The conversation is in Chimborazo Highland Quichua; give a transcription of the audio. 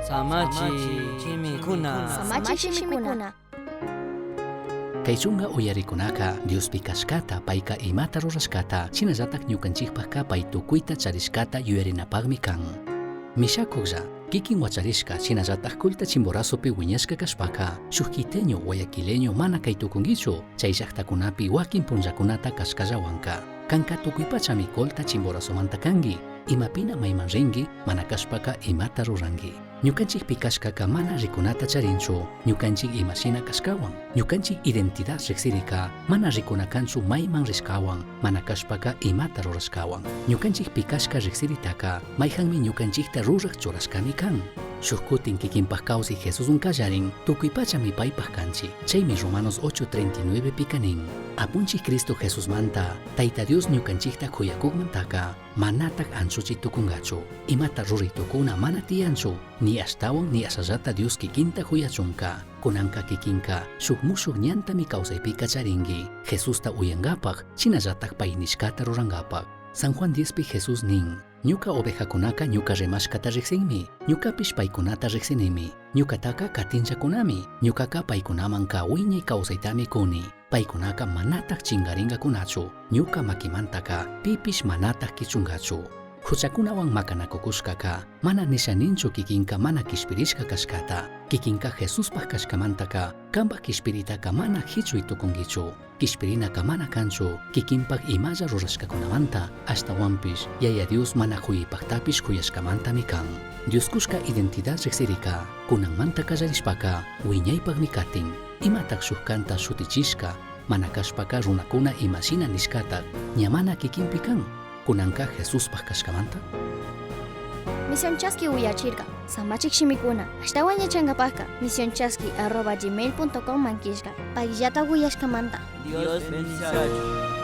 Samachi shimikuna. Samachi shimikuna. Kay chunga uyarikunaka Diospi kashkata payka imata rurashkata shinallatak ñukanchikpakka pay tukuyta charishkata yuyarinapakmi kan. Mishakuklla kikin wacharishka shinallatak Colta Chimborazopi wiñashka kashpaka shuk quiteño guayaquileño mana kay tukunkichu chay llaktakunapi wakin punllakunata kashkallawanka. Kanka tukuypachami Colta Chimborazomanta kanki imapina mayman rinki mana kashpaka imata ruranki. Ñukanchik pi kashkaka mana rikunata charinchu, ñukanchik imashina kashkawan, ñukanchik identidad riksirika mana rikuna kanchu mayman rishkawan, mana kashpaka imata rurashkawan. Ñukanchik pi kashka riksiritaka mayhanmi ñukanchikta ruraj churashkami kan. Shuk kutin kikinpak kawsay Jesuswan kallarin, tukuy pachami paypak kanchik. Chaymi Romanos 8:39 pika nin, Apunchik Cristo Jesusmanta, Tayta Dios ñukanchikta kuyakukmantaka, manatak anchuchi tukungachu. Imata ruray tukuna mana tiyanchu, ni ashtawan ni ashallata Dios kikinta kuyachunka. Kunanka kikinka shuk mushuk ñantami kawsaypika charinki, Jesusta uyankapak, shinallatak pay nishkata rurankapak. San Juan 10 pi Jesús nin, Ñuka ovejakunaka ñuka rimashkata riksinmi, ñukapish paykunata riksinimi, ñukataka katinchakunami, ñukaka paykunamanka wiñay kawsaytami kuni, paykunaka manatak chingaringakunachu, ñuka makimantaka pipish manatak kichungachu. Huchakunawan makanakukushkaka mana nisha ninchu kikinka mana kishpirishka kashkata, kikinka Jesuspak kashkamantaka kampak kishpiritaka mana hichuy tukunkichu. Kishpirinaka mana kanchu kikinpak imalla rurashkakunamanta, ashtawanpish Yaya Dios mana huyipaktapish huyashkamantami kan. Dios kushka identidad riksirika kunanmanta kallarishpaka wiñaypakmi katin. Imatak shuk kanta shutichishka, mana kashpaka runakuna imashina nishkatak ña mana kikinpi kan, kunanka Jesuspak kashkamanta? Misión Chaski uyachirka, samachik shimikuna, ashtawan yachankapakka, misionchaski@gmail.com man killka, payllata uyashkamanta. Dios bendiciachun.